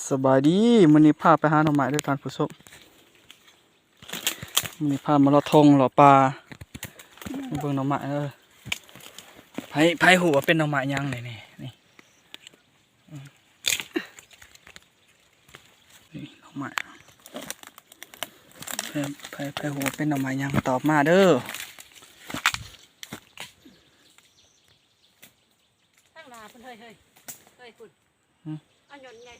ສະບາຍດີ ມື້ນີ້ພາໄປຫາໜໍ່ໄມ້ເດີທ່ານຜູ້ຊົມ. ມື້ນີ້ພາມາເລາະທົ່ງເລາະປ່າ ມາເບິ່ງໜໍ່ໄມ້ເດີ. ໃຜ ໃຜຮູ້ວ່າເປັນໜໍ່ໄມ້ຫຍັງນີ້ ນີ້ ນີ້ ນີ້ໜໍ່ໄມ້. ໃຜ ໃຜ ໃຜຮູ້ວ່າເປັນໜໍ່ໄມ້ຫຍັງ ຕອບມາເດີ. ທາງໜ້າພຸ້ນເຮີ້ຍ ເຮີ້ຍ ເຮີ້ຍພຸ້ນ. ຫຶ? ເອົາຍອດໃຫຍ່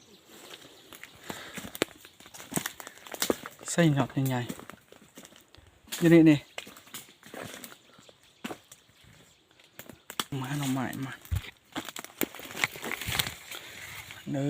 ໃສ່ຍອດໃຫຍ່ໆ ຢູ່ນີ້ນີ້ ມາໜໍ່ໄມ້ມາເດີ.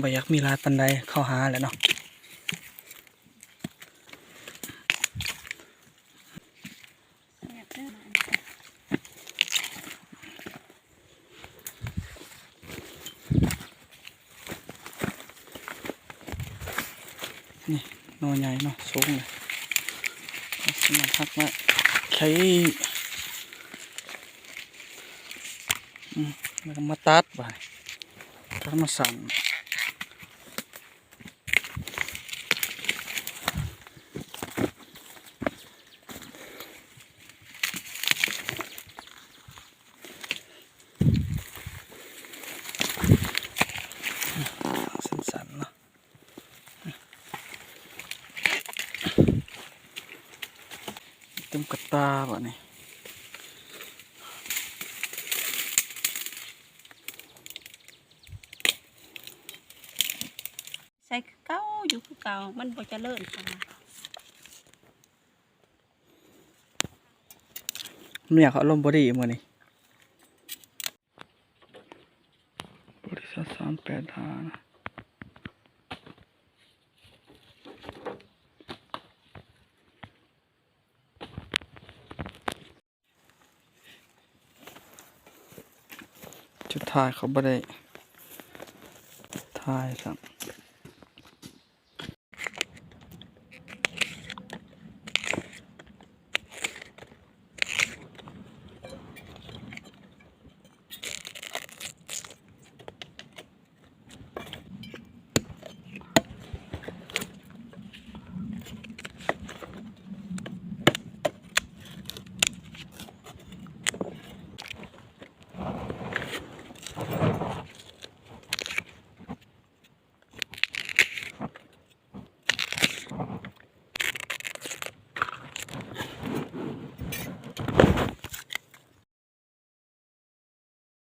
ບໍ່ຢາກມີຫຼາຍປານໃດ ເຂົ້າຫາແຫຼະເນາະ. ນີ້ໜໍ່ໃຫຍ່ເນາະ ສູງເລີຍ ເອົາສະມານຫັກມາ ໃຊ້ ອືມ ແລ້ວກໍມາຕັດບາດນີ້ ຕັດມາສັ້ນ. ສັ້ນໆເນາະ ເຕັມກະຕ່າບາດນີ້. ໃສ່ຄືເກົ່າ ຢູ່ຄືເກົ່າ ມັນບໍ່ຈະເລີນ. ເມຍເຂົາອາລົມບໍ່ດີມື້ນີ້ ບໍລິສັດສາມແປດຫ້ານະ. ສຸດທ້າຍເຂົາບໍ່ໄດ້ຖ່າຍຊ້ຳ.